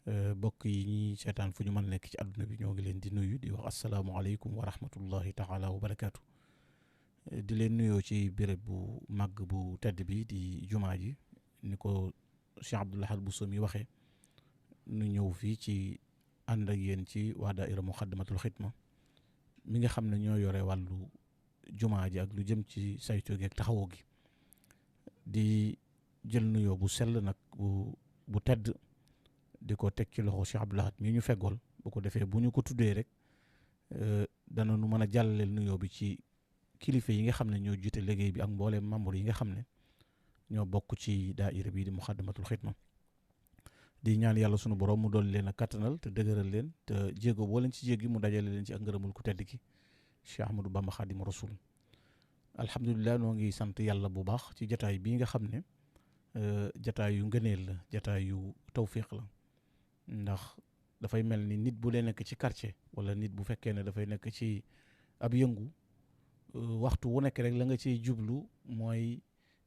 bokk yi ñuy seetaan fu ñu mën nekk ci àdduna bi ñoo ngi leen di nuyu di wax asalaamualeykum wa rahmatullahi taala wa barakaatu. di leen nuyoo ci béréb bu màgg bu tedd bi di jumaa ji ni ko Cheikh Abdoul Ahad Bousso mi waxee nu ñëw fii ci ànd ak yéen ci waa daaira Muxaddamatul Xidma mi nga xam ne ñoo yore wàllu jumaa ji ak lu jëm ci saytu gi ak taxawoo gi di jël nuyoo bu sell nag bu tedd di ko teg ci loxo Cheikh Abdoul Ahad mii ñu feggool bu ko defee bu ñu ko tuddee rek dana nu mën a jàllaleel nuyoo bi ci kilifa yi nga xam ne ñoo jiite liggéey bi ak mbooleem membre yi nga xam ne ñoo bokk ci daaira bii di Muxaddamatul Xidma di ñaan yàlla sunu borom mu dool leen a kattanal te dëgëral leen te jéego boo leen ci jéggi mu dajale leen ci ak ngërëmul ku tedd ki Cheikh Ahmadou Bamba Xaadimu Rasuul. alhamdulilah noo ngi sant yàlla bu baax ci jataay bii nga xam ne jataay yu ngëneel la jataay yu tawfiq la ndax dafay mel ni nit bu dee nekk ci quartier wala nit bu fekkee ne dafay nekk ci ab yëngu waxtu wu nekk rek la nga ciy jublu mooy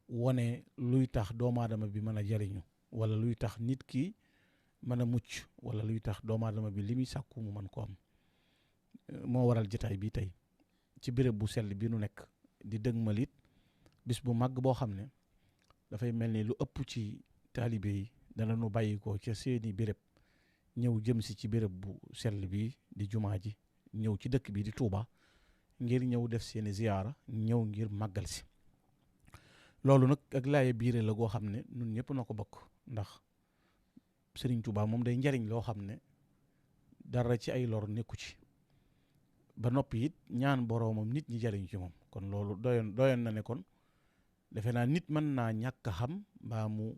wone luy tax doomu aadama bi mën a jariñu wala luy tax nit ki mën a mucc wala luy tax doomu aadama bi li muy sàkku mu mën ko am moo waral jataay bi tey ci béréb bu sell bi nu nekk di dëgmalit bis bu màgg boo xam ne dafay mel ni lu ëpp ci taalibe yi dana nu bàyyi ko ca seeni béréb ñëw jëm si ci béréb bu sell bi di jumaa ji ñëw ci dëkk bi di Touba ngir ñëw def seeni ziyaara ñëw ngir màggal si loolu nag ak laaye biire la goo xam ne nun ñëpp na ko bokk ndax Sëriñ Touba moom day njariñ loo xam ne dara ci ay lor nekku ci ba noppi it ñaan boroomam nit ñi jariñ ci moom kon loolu doyoon na ne kon defe naa nit mën naa ñàkk a xam mbaa mu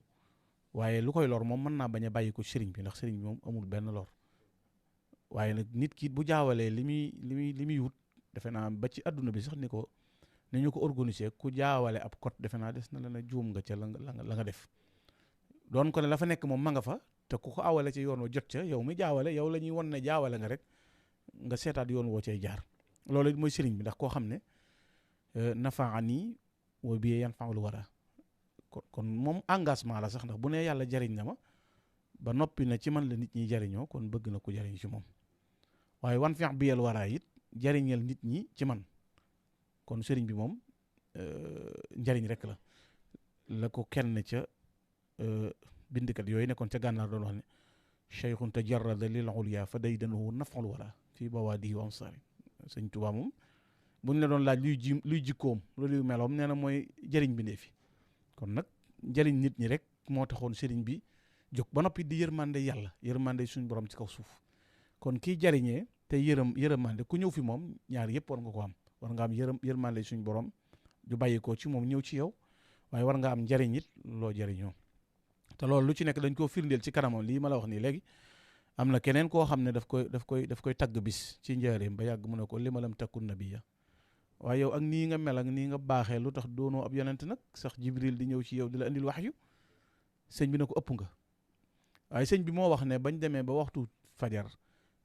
waaye lu koy lor moom mën naa bañ a bàyyi ko sëriñ bi ndax sëriñ bi moom amul benn lor waaye nag nit ki bu jaawalee li muy wut defe naa ba ci adduna bi sax ni ñu ko organiser ku jaawale ab code defe naa des na la na juum nga ca la nga def doon ko ne la fa nekk moom ma nga fa te ku ko awale ci yoon wa jot ca yow mi jaawale yow la ñuy won ne jaawale nga rek nga seetaat yoon woo cay jaar loolu it mooy sëriñ bi ndax koo xam ne nafaani wa bi yanfa'ul wara kon moom engagement la sax ndax bu ne yàlla jariñ na ma ba noppi na ci man la nit ñi jariñoo kon bëgg na ko jariñ ci moom waaye wan feex biyel waraa it jariñal nit ñi ci man kon sëriñ bi moom njariñ rek la ko kenn ca bindikat yooyu nekkoon ca gànnaar doon wax ne cheikhun tajarrada lil ulya fa daydanuhu naf'ul wara fii bawaadihi wa amsaari sëñ Tuubaa moom buñ la doon laaj luy jikkoom luy meloom nee na mooy jariñ bindee fi kon nag njëriñ nit ñi rek moo taxoon sëriñ bi jóg ba noppi di yërmande yàlla yërmande suñu borom ci kaw suuf kon kii jariñee te yërmande ku ñëw fi moom ñaar yëpp war nga ko am war nga am yërmande suñu borom ju bàyyi ko ci moom ñëw ci yow waaye war nga am njëriñ it loo jëriñoo te loolu lu ci nekk dañ koo firndeel ci kanamam lii ma la wax nii léegi am na keneen koo xam ne daf koy tagg bis ci njaareem ba yàgg mu ne ko li ma lam takkun nabiya waaye yow ak nii nga mel ak nii nga baaxee lu tax doonoo ab yonent nag sax jibril di ñëw ci yow di la andil waxyu sëñ bi ne ko ëpp nga waaye sëñ bi moo wax ne bañ demee ba waxtu fajar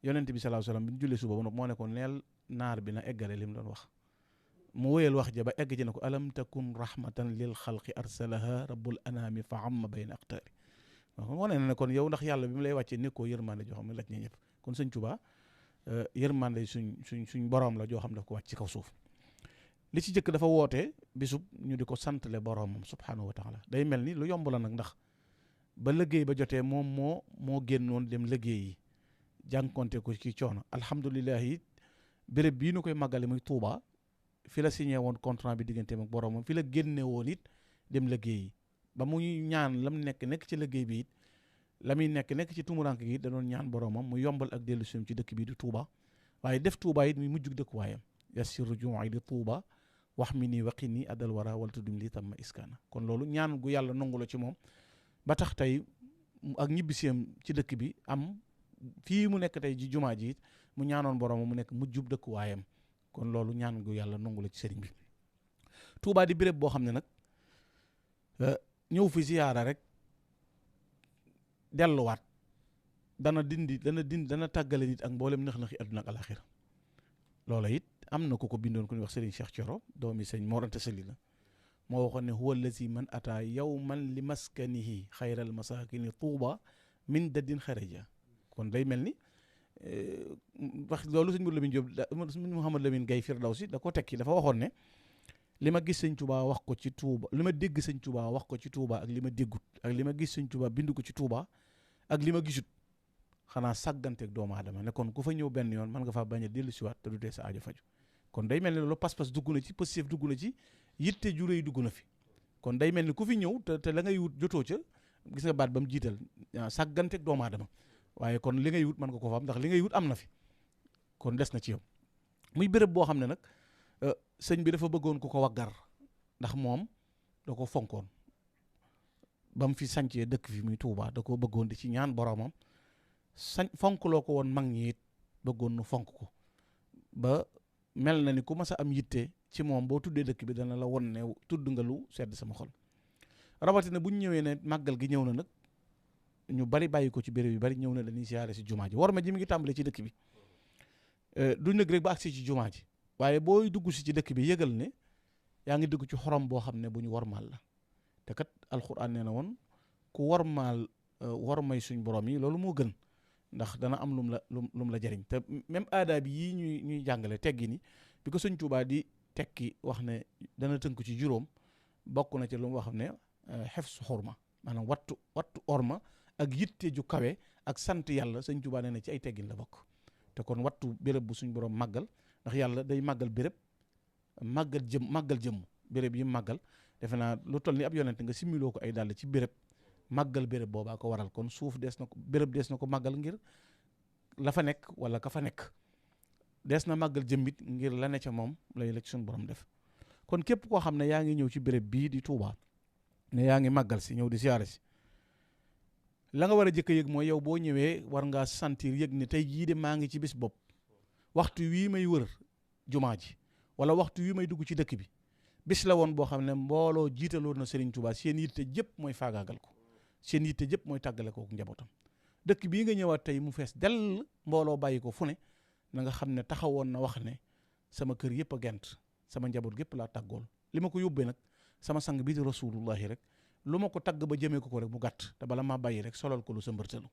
yonent bi sallallahu alayhi wasallam bi ñu jullee suba ba noppi moo ne ko neel naar bi na eggale li mu doon wax mu wéyal wax ja ba egg ci ne ko alam takun rahmatan lil xalqi arsalaha rabbul anami fa amma bayna aqtaari wane na ne kon yow ndax yàlla bi mu lay wàccee nekkoo yërmande joo xam ne laj na ñëpp kon sëñ Tuubaa yërmande suñ boroom la joo xam daf ko wàcc ci kaw suuf li ci jëkk dafa woote bisub ñu di ko santale boroomam subhaanahu wa taala day mel ni lu yomb la nag ndax ba liggéey ba jotee moom moo génnoon dem liggéey yi jànkonte ko ci coono alhamdulilah it béréb bii nu koy màggale muy Touba fi la signé woon contrat bi digganteem ak boroomam fi la génne woon it dem liggéey yi ba muy ñaan lam nekk ci liggéey bi it la muy nekk ci tumurank gi da doon ñaan boroomam mu yombal ak dellu sim ci dëkk bii di Touba waaye def Touba it muy mujjug dëkkuwaayam yassir ruju'i di Touba wax mi nii waqi nii adal wara wala tuddum lii tam ma iskaana kon loolu ñaan gu yàlla nangu la ci moom ba tax tey ak ñibbisiyam ci dëkk bi am fii mu nekk tey ji jumaa ji it mu ñaanoon boroomam mu nekk mujjub dëkkuwaayam kon loolu ñaan gu yàlla nangu la ci sëriñ bi Touba di béréb boo xam ne nag ñëw fi ziyaara rek delluwaat dana tàggale nit ak mboolem nëx-nëxi àdduna ak alaxira loola it am na ko bindoon ku ñuy wax Serigne Cheikh Thioro doomi sëñ Mor Anta Sali la moo waxoon ne huwa allazi man ataa yawman li maskanihi xayral masakini tuuba min daddin xaraja kon day mel ni wax loolu sëñ Mouhamadou Lamine Diop sëñ Mouhamadou Lamine Gaye Firdawsi da ko tekki dafa waxoon ne li ma gis sëñ Touba wax ko ci Touba li ma dégg sëñ Touba wax ko ci Touba ak li ma déggut ak li ma gis sëñ Touba bind ko ci Touba ak li ma gisut xanaa sàgganteeg doomu aadama ne kon ku fa ñëw benn yoon mën nga faa bañ a dellu siwaat te du tee sa aajo faju kon day mel ni loolu pas-pas dugg na ci positif dugg na ci yitte ju rëy dugg na fi kon day mel ni ku fi ñëw te la ngay wut jotoo ca gis nga baat ba mu jiital sàgganteeg doomu aadama waaye kon li ngay wut mën nga ko fa am ndax li ngay wut am na fi kon des na ci yow muy béréb boo xam ne nag sëñ bi dafa bëggoon ku ko waggar ndax moom da ko fonkoon ba mu fi sancee dëkk fi muy Touba da ko bëggoon di ci ñaan boromam fonkloo ko woon mag ñi it bëggoon nu fonk ko ba mel na ni ku mas a am yitte ci moom boo tuddee dëkk bi dana la won ne tudd nga lu sedd sama xol rawatina bu ñu ñëwee ne màggal gi ñëw na nag ñu bari bàyyi ko ci béréb yu bari ñëw na dañuy siyaare si jumaa ji war ma ji mi ngi tàmbale ci dëkk bi du nëg rek ba agsi ci jumaa ji waaye booy dugg si ci dëkk bi yëgal ne yaa ngi dugg ci xorom boo xam ne bu ñu warmaal la te kat alxuraan nee na woon ku warmaal warmay suñ borom yi loolu moo gën ndax dana am lum la jariñ te même aada bi yii ñuy jàngale teggi ni bi ko sëñ Tuubaa di tekki wax ne dana tënk ci juróom bokk na ci lu mu wax ne xefsu xurma maanaam wattu orma ak yitte ju kawe ak sant yàlla sëñ Tuubaa nee na ci ay teggin la bokk te kon wattu béréb bu suñ borom màggal ndax yàlla day màggal béréb màggal jëmm béréb yi màggal defe naa lu toll ni ab yonent nga similoo ko ay dàll ci béréb màggal béréb boobaa ko waral kon suuf des na ko béréb des na ko màggal ngir la fa nekk wala ka fa nekk des na màggal jëmmit ngir la ne ca moom lay la ci suñu borom def kon képp koo xam ne yaa ngi ñëw ci béréb bii di Touba ne yaa ngi màggal si ñëw di siyaare si la nga war a jëkk a yëg mooy yow boo ñëwee war ngaa sentir yëg ne tey jii de maa ngi ci bis bopp waxtu wii may wër jumaa ji wala waxtu wii may dugg ci dëkk bi bis la woon boo xam ne mbooloo jiitaloon na Serigne Touba seen yitte jëpp mooy faagaagal ko seen yitte jëpp mooy tàggale ko njabootam dëkk bii nga ñëwaat tey mu fees dell mbooloo bàyyi ko fu ne na nga xam ne taxawoon na wax ne sama kër yëpp a gent sama njaboot gépp laa tàggool li ma ko yóbbee nag sama sang bii di rasulullahi rek lu ma ko tagg ba jëmee ko rek mu gàtt te bala maa bàyyi rek solal ko lu sa mbërtalu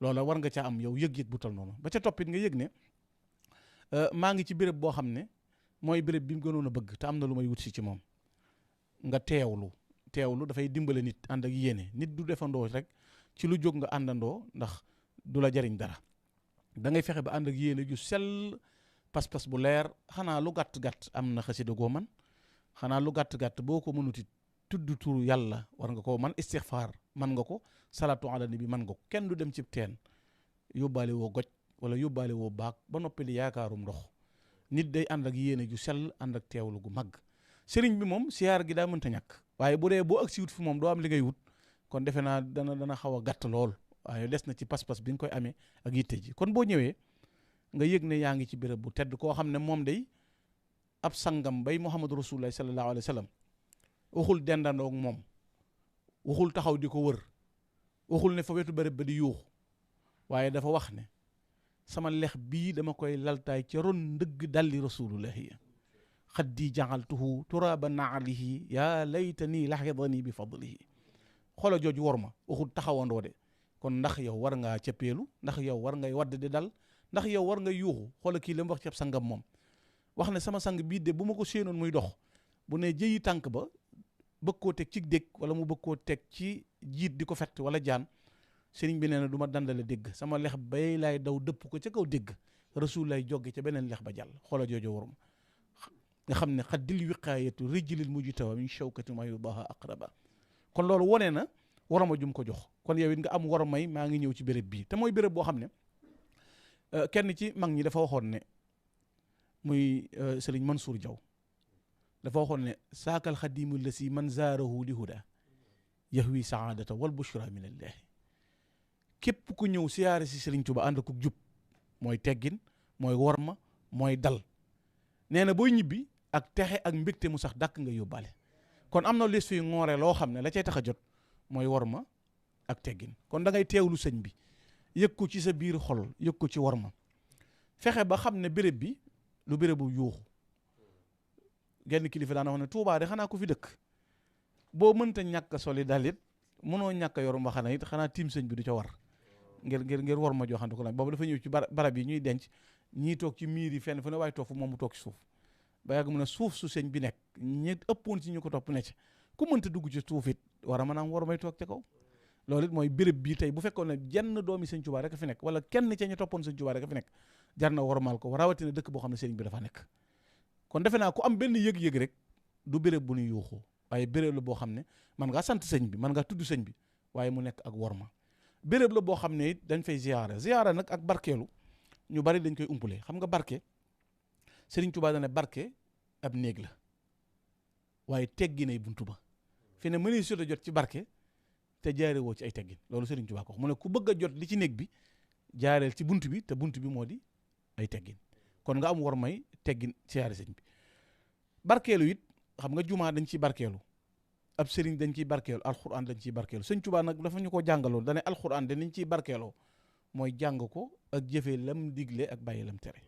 loola war nga caa am yow yëg-yëg bu tal noonu ba ca toppit nga yëg ne maa ngi ci béréb boo xam ne mooy béréb bi mu gënoon a bëgg te am na lu may wut si ci moom nga teewlu dafay dimbale nit ànd ak yéene nit du defandoo rek ci lu jóg nga àndandoo ndax du la jariñ dara da ngay fexe ba ànd ak yéene ju sell pas-pas bu leer xanaa lu gàtt-gàtt am na xasida goo man xanaa lu gàtt-gàtt boo ko mënuti tudd turu yàlla war nga ko man istixfaar man nga ko salaatu ala nabi man nga ko kenn du dem ci teen yóbbaale woo goj wala yóbbaale woo baag ba noppi di yaakaarum ndox nit day ànd ak yéene ju sell ànd ak teewlu gu mag sëriñ bi moom siyaar gi daa mënta ñàkk waaye bu dee boo agsi wut fi moom doo am li ngay wut kon defe naa dana xaw a gàtt lool waaye des na ci pas-pas bi nga koy amee ak yitte ji kon boo ñëwee nga yëg ne yaa ngi ci béréb bu tedd koo xam ne moom day ab sangam bay Muhammadu Rasulullah sallallahu alayhi wa sallam waxul dendandoog moom waxul taxaw di ko wër waxul ne fa wetu béréb ba di yuuxu waaye dafa wax ne sama lex bii dama koy laltaay ca ron ndëgg dalli rasulullahi xaddi jaxaltuhu turaba naalihi yaa laytani laxidani bi fadlihi xoola jooju war ma waxul taxawandoo de kon ndax yow war ngaa cëppeelu ndax yow war ngay wadd di dal ndax yow war nga yuuxu xoola kii la mu wax ci ab sangam moom wax ne sama sang bii de bu ma ko séenoon muy dox bu ne jëyi tànk ba bëgg koo teg ci dégg wala mu bëgg koo teg ci jiit di ko fett wala jaan sëriñ bi nee na du ma dandale dégg sama lex bay laay daw dëpp ko ca kaw dégg rasul lay jogge ca beneen lex ba jàll xoola joojo warum nga xam ne xaddil wiqaayatu rijlil mujtawa min shawkati ma yudaha aqraba kon loolu wone na warama jum ko jox kon yow it nga am waramay maa ngi ñëw ci béréb bii te mooy béréb boo xam ne kenn ci mag ñi dafa waxoon ne muy sëriñ Mansour Diaw dafa waxoon ne saakal xadimu la si man zaarahu li huda yahwi saadata wal bushra min allahi képp ku ñëw siyaare si sëriñ Tuba ànd ko jub mooy teggin mooy worma mooy dal nee na booy ñibbi ak texe ak mbégte mu sax dàkk nga yóbbaale kon am na lees fi ngoore loo xam ne la cay tax a jot mooy worma ak teggin kon da ngay teewlu sëñ bi yëg ko ci sa biir xol yëg ko ci worma fexe ba xam ne béréb bi lu bérébu yuuxu genn kilifa daana wax ne Tuubaa de xanaa ku fi dëkk boo mënta ñàkk soli dalit mënoo ñàkk yor mbaxana it xanaa tiim sëñ bi du ca war ngir war ma joxante ko laaj boobu dafa ñëw ci barab yi ñuy denc ñii toog ci miir yi fenn fu ne waaye toog fu moom mu toog ci suuf ba yàgg mu ne suuf su sëñ bi nekk ñi ëppoon ci ñu ko topp ne ci ku mënta dugg ci suuf it war a mën a am war may toog ca kaw loolu it mooy béréb bii tey bu fekkoon ne jenn doomi sëñ Tuubaa rek a fi nekk wala kenn ca ñu toppoon sëñ Tuubaa rek a fi nekk jar na warmaal ko rawatina dëkk boo xam ne sëriñ bi dafa nekk kon defe naa ku am benn yëg-yëg rek du béréb bu ñu yuuxoo waaye béréb la boo xam ne man ngaa sant sëñ bi man ngaa tudd sëñ bi waaye mu nekk ak worma béréb la boo xam ne it dañ fay ziyaara nag ak barkeelu ñu bari dañ koy umpule xam nga barke sëriñ Tuubaa dana barke ab néeg la waaye teggi nay buntu ba fi ne mënee sot a jot ci barke te jaare woo ci ay teggin loolu sëriñ Tuubaa ko wax mu ne ku bëgg a jot li ci néeg bi jaareel ci bunt bi te bunt bi moo di ay teggin kon nga am war may teggin siyaare sëñ bi barkeelu it xam nga jumaa dañ ciy barkeelu ab sëriñ dañ ciy barkeelu alxuraan dañ ciy barkeelu sëñ Tuubaa nag dafa ñu ko jàngaloon dane alxuraan danañ ciy barkeeloo mooy jàng ko ak jëfee lam digle ak bàyyi lam tere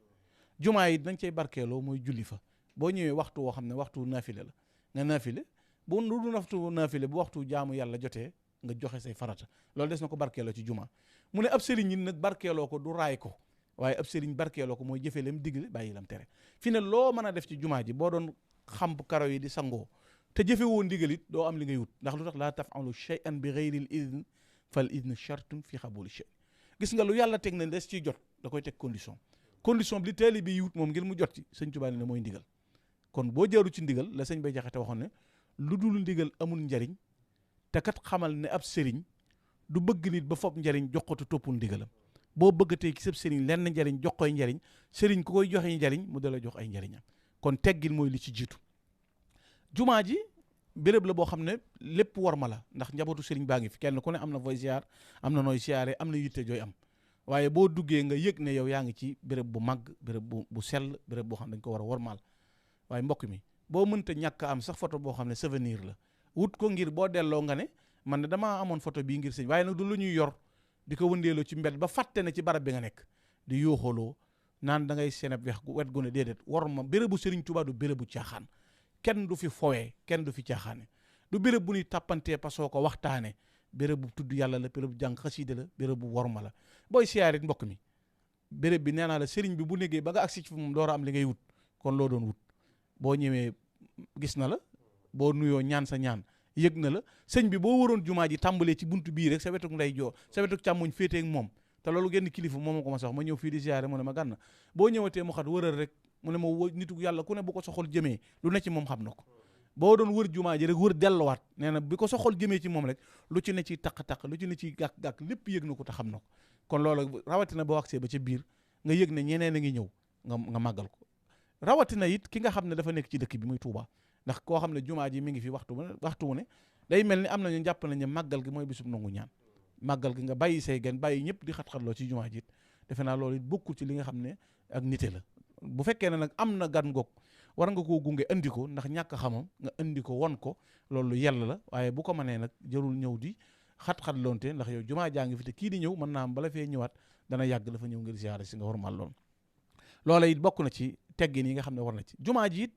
jumaa yi dañ cay barkeeloo mooy julli fa boo ñëwee waxtu woo xam ne waxtu naafile la nga naafile bu lu du waxtu naafile bu waxtu jaamu yàlla jotee nga joxe say farata loolu des na ko barkeeloo ci jumaa mu ne ab sëriñ yi nag barkeeloo ko du raay ko waaye ab sëriñ barkeeloo ko mooy jëfee lam digle bàyyi lam tere fi ne loo mën a def ci jumaa ji boo doon xamp karo yi di sangoo te jëfe woo ndigal it doo am li ngay wut ndax lu tax laa tafalu shay'an bi ghayril idn fal idn shartun fi xabuli shay gis nga lu yàlla teg na des ciy jot da koy teg condition bi li taalibe bi wut moom ngir mu jot ci sëñ Tuubaa ne mooy ndigal kon boo jaaru ci ndigal la sëñ Bay Jaxate waxoon ne lu dul ndigal amul njariñ te kat xamal ne ab sëriñ du bëgg nit ba foog njariñ jox ko te toppul ndigalam boo bëggatee ci sab sëriñ lenn njariñ jox koy njariñ sëriñ ku koy joxe njariñ mu dala jox ay njariñam kon teggin mooy li ci jiitu jumaa ji béréb la boo xam ne lépp war ma la ndax njabootu sëriñ baa ngi fi kenn ku ne am na fooy ziar am na nooy siyaare am na yitte jooy am waaye boo duggee nga yëg ne yow yaa ngi ci béréb bu màgg béréb bu sell béréb boo xam ne dañ ko war a warmaal waaye mbokk mi boo mënta ñàkk am sax photo boo xam ne souvenir la wut ko ngir boo delloo nga ne man ne damaa amoon photo bii ngir sëñ waaye nag du lu ñuy yor di ko wëndeeloo ci mbedd ba fàtte ne ci barab bi nga nekk di yooxaloo naan da ngay seneb wet gu ne déedéet war ma bérébu sëriñ Tuubaa du bérébu caaxaan kenn du fi fowee kenn du fi caaxaane du béréb bu ñuy tàppantee pasoo ko waxtaane béréb bu tudd yàlla la béréb bu jàng xasiida la béréb bu worma la booy siyaarit mbokk mi béréb bi nee naa la sëriñ bi bu nekkee ba nga agsi ci moom door a am li ngay wut kon loo doon wut boo ñëwee gis na la boo nuyoo ñaan sa ñaan yëg na la sëñ bi boo waroon jumaa ji tàmbalee ci buntu bii rek sa wetuk nday joo sa wetuk càmmoñ féetee ak moom te loolu genn kilifa moom ko ma sax ma ñëw fii di siyaare mu ne ma gànna boo ñëwatee mu xat wëral rek mu ne ma nitu yàlla ku ne bu ko soxol jëmee lu ne ci moom xam na ko boo doon wër jumaa ji rek wër delluwaat nee na bi ko soxol jëmee ci moom rek lu ci ne ci taq-taq lu ci ne ci gàkk-gàkk lépp yëg na ko te xam na ko kon loolu rawatina boo agsee ba ca biir nga yëg ne ñeneen a ngi ñëw nga màggal ko rawatina it ki nga xam ne dafa nekk ci dëkk bi muy Touba ndax koo xam ne jumaa ji mi ngi fi waxtu wu ne day mel ni am nañu jàpp nañu màggal gi mooy bisub nangu ñaan màggal gi nga bàyyi say gan bàyyi ñëpp di xat-xatloo ci jumaa ji it defe naa loolu it bokkul ci li nga xam ne ak nite la bu fekkee ne nag am na gan goog war nga koo gunge andi ko ndax ñàkk xamam nga andi ko won ko loolu yell la waaye bu ko mënee nag jarul ñëw di xat-xat loonte ndax yow jumaa jaa ngi fi te kii di ñëw mën naa am bala fee ñëwaat dana yàgg dafa ñëw ngir ziyaare si nga warmal loolu loola it bokk na ci teggin yi nga xam ne war na ci jumaa ji it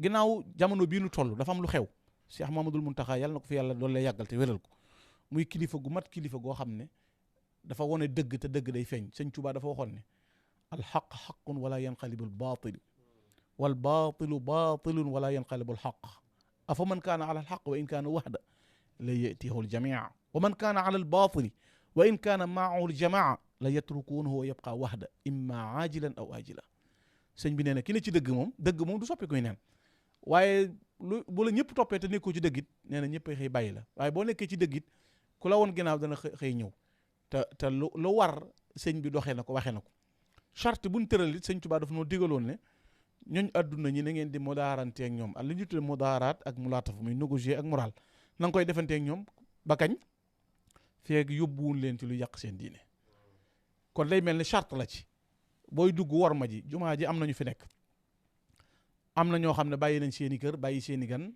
ginnaaw jamono bii nu toll dafa am lu xew Cheikh Mamadul Muntaxa yàlla na ko fi yàlla doole yàggal te wéral ko muy kilifa gu mat kilifa goo xam ne dafa wone dëgg te dëgg day feeñ sëñ Tuubaa dafa waxoon ne alxaq xaqun wala yanqalibu albaatil wal baatilu baatilun wala yanqalibu alxaq afa man kaana ala alxaq wa in kaana waxda la yatihu aljamia wa man kaana ala albaatili wa in kaana maahu aljamaa la yatrukuunahu wa yabqa waxda imma aajilan aw aajila sëñ bi nee na ki ne ci dëgg moom du soppi kuy neen waaye bu la ñëpp toppee te nekkoo ci dëgg it nee na ñëpp xëy bàyyi la waaye boo nekkee ci dëgg it ku la woon ginnaaw dana xëy ñëw te lu war sëñ bi doxee na ko waxee na ko charte buñ tëral it sëñ Tuubaa daf noo digaloon ne ñooñ àdduna ñi na ngeen di modaarante ak ñoom ak li ñu tudde modaaraat ak mulaataf muy négocier ak moral na nga koy defante ak ñoom ba kañ feeg yóbbuwul leen ci lu yàq seen diine kon day mel ni charte la ci booy dugg war ma ji jumaa ji am nañu fi nekk am na ñoo xam ne bàyyi nañ seeni kër bàyyi seeni gan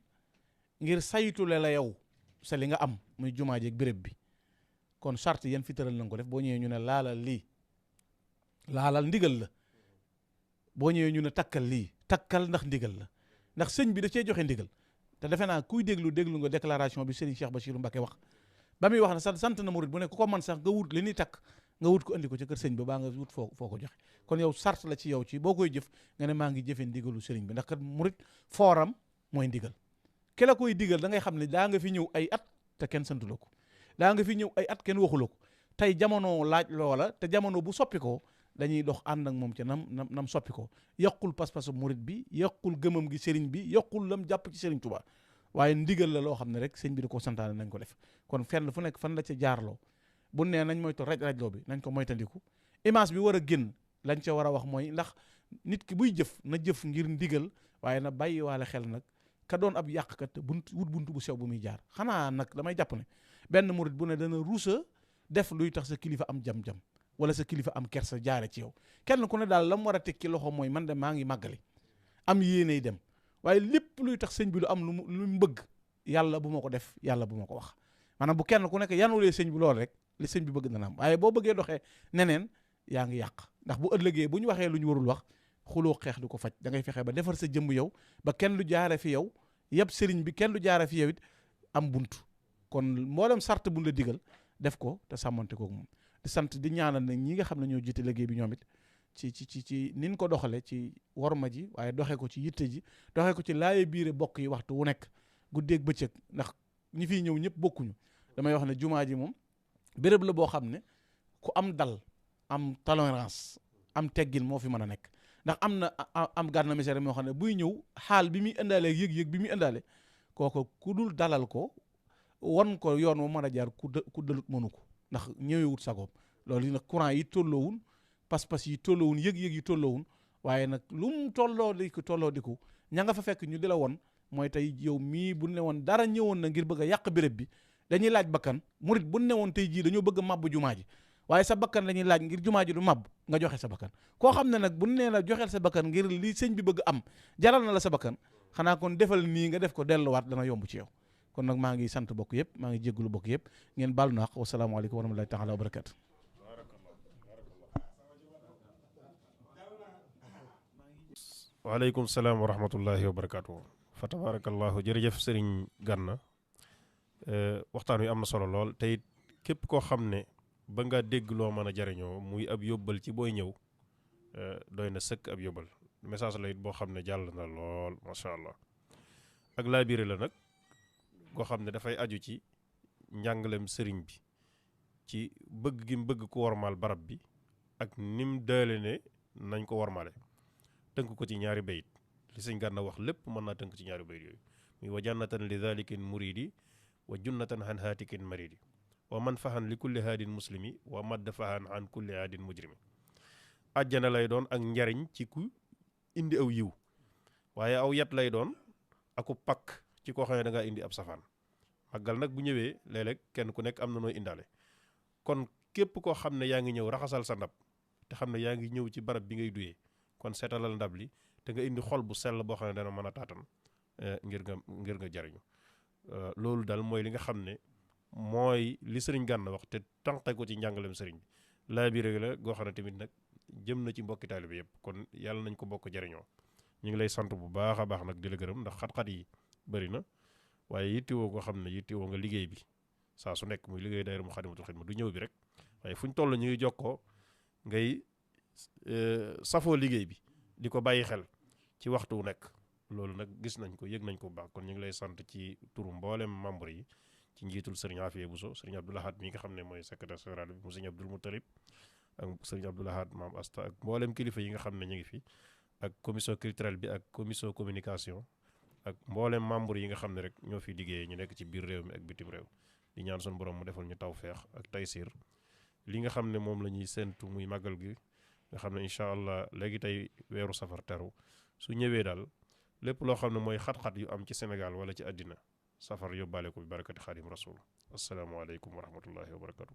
ngir saytule la yow sa li nga am muy jumaa ji ak béréb bi kon charte yan fi tëral nañ ko def boo ñëwee ñu ne laalal lii laalal ndigal la boo ñëwee ñu ne takkal lii takkal ndax ndigal la ndax sëñ bi da cee joxe ndigal te defe naa kuy déglu nga déclaration bi Serigne Cheikh Bassirou Mbacké wax ba muy wax ne sant na murit bu ne ku ko man sax nga wut li ñuy takk nga wut ko andi ko ca kër sëñ ba baa nga wut foo ko joxe kon yow sart la ci yow ci boo koy jëf nga ne maa ngi jëfe ndigalu sëriñ bi ndax kat murit fooram mooy ndigal ki la koy digal da ngay xam ne daa nga fi ñëw ay at te kenn santu la ko daa nga fi ñëw ay at kenn waxu la ko tey jamono laaj loola te jamono bu soppi ko dañuy dox ànd ak moom ca nam soppi ko yàqul pas-pasu murit bi yàqul gëmam gi sëriñ bi yàqul lam jàpp ci sëriñ Tuubaa waaye ndigal la loo xam ne rek sëñ bi da ko santaane nañ ko def kon fenn fu nekk fan la ca jaarloo bu nee nañ moytu raj-rajloo bi nañ ko moytandiku image bi war a génn lañ ca war a wax mooy ndax nit ki buy jëf na jëf ngir ndigal waaye na bàyyi waale xel nag ka doon ab yàqkat wut buntu bu sew bu muy jaar xanaa nag damay jàpp ne benn murit bu ne dana ruusa def luy tax sa kilifa am jam-jam wala sa kilifa am kersa jaare ci yow kenn ku ne daal la mu war a tekki loxo mooy man de maa ngi màggali am yéeney dem waaye lépp luy tax sëñ bi lu am lu mu bëgg yàlla bu ma ko def yàlla bu ma ko wax maanaam bu kenn ku nekk yanulee sëñ bi loolu rek li sëñ bi bëgg dana am waaye boo bëggee doxee neneen yaa ngi yàq ndax bu ëllëgee bu ñu waxee lu ñu warul wax xuloo xeex du ko faj da ngay fexe ba defar sa jëmm yow ba kenn du jaare fi yow yëpp sëriñ bi kenn du jaare fi yow it am buntu kon mboolem sart bu la digal def ko te sàmmante koog moom di sant di ñaanal nag ñi nga xam ne ñoo jiite liggéey bi ñoom it ci nin ko doxale ci worma ji waaye doxee ko ci yitte ji doxee ko ci laaye biire bokk yi waxtu wu nekk guddeeg bëccëg ndax ñi fiy ñëw ñëpp bokkuñu damay wax ne jumaa ji moom béréb la boo xam ne ku am dal am tolérance am teggin moo fi mën a nekk ndax am na am gànna misère moo xam ne buy ñëw xaal bi muy indaale yëg-yëg bi muy indaale kooko ku dul dalal ko wan ko yoon moo mën a jaar ku dalut mënu ko ndax ñëwewut sagoom loolu yi nag courant yi tolloowun pas-pas yi tolloowun yëg-yëg yi tolloowun waaye nag lu mu tolloo di ko ña nga fa fekk ñu di la won mooy tey yow mii bu ne woon dara ñëwoon na ngir bëgg a yàq béréb bi dañuy laaj bakkan murit bu ne woon tey jii dañoo bëgg a màbb jumaa ji waaye sa bakkan la ñuy laaj ngir jumaa ji du màbb nga joxe sa bakkan koo xam ne nag bu nee la joxeel sa bakkan ngir li sëñ bi bëgg am jaral na la sa bakkan xanaa kon defal nii nga def ko delluwaat dana yomb ci yow kon nag maa ngi sant bokk yëpp maa ngi jéggulu bokk yëpp ngeen baalu naax wasalaamaaleykum wa rahmatullahi taala wa barakatu waaleykum salaam wa rahmatullahi wa barakatu fa tabarakallahu jërëjëf sëriñ Gana waxtaan wi am na solo lool te it képp koo xam ne ba nga dégg loo mën a jariñoo muy ab yóbbal ci booy ñëw doy na sëkk ab yóbbal message la it boo xam ne jàll na lool macha allah ak laa biire la nag koo xam ne dafay aju ci njàngalem sëriñ bi ci bëgg gi mu bëgg ko wormaal barab bi ak nim daale ne nañ ko wormaale tënk ko ci ñaari bayit li sëñ Gana wax lépp mën naa tënk ci ñaari bayit yooyu muy wa jannatan li dhalikin muridi wa junnatan han haatikin maridi wa man fahan li kulli haadin muslimi wa madd fahan an kulli haadin mujrimi àjjana lay doon ak njariñ ci ku indi aw yiw waaye aw yat lay doon aku pakk ci koo xam ne da ngaa indi ab safaan màggal nag bu ñëwee léeg-léeg kenn ku nekk am na nooy indaale kon képp koo xam ne yaa ngi ñëw raxasal sa ndab te xam ne yaa ngi ñëw ci barab bi ngay duyee kon seetalal ndab li te nga indi xol bu sell boo xam ne dana mën a taatan ngir nga jariñu loolu daal mooy li nga xam ne mooy li sëriñ Gana wax te tànqe ko ci njàngalem sëriñ bi laa bi rek la goo xam ne tamit nag jëm na ci mbokki taalibe yëpp kon yàlla nañ ko bokk jariñoo ñu ngi lay sant bu baax a baax nag di la gërëm ndax xat-xat yi bëri na waaye yittewoo ko xam ne yittewoo nga liggéey bi saa su nekk muy liggéey daayira Moukhaddamatoul Khidma du ñëw bi rek waaye fu ñu toll ñu ngi jokkoo ngay safoo liggéey bi di ko bàyyi xel ci waxtu wu nekk loolu nag gis nañ ko yëg nañ ko bu baax kon ñu ngi lay sant ci turu mboolem membre yi ci njiitul sëriñ Afia Bousso sëriñ Abdou Lahad mi nga xam ne mooy secrétaire général bi mu sëriñ Abdoul Moutalib ak sëriñ Abdou Lahad maam Asta ak mboolem kilifa yi nga xam ne ñu ngi fi ak commission culturelle bi ak commission communication ak mboolem membre yi nga xam ne rek ñoo fi liggéeyee ñu nekk ci biir réew mi ak bitim réew di ñaan suñu borom mu defal ñu tawfeex ak taysiir li nga xam ne moom la ñuy séentu muy màggal gi nga xam ne incha allah léegi tey weeru safar teru su ñëwee daal lépp loo xam ne mooy xat-xat yu am ci Sénégal wala ci àddina safar yóbbaale ko bi barakati xaadim rasul asalaamaaleykum wa rahmatullahi wa barakatu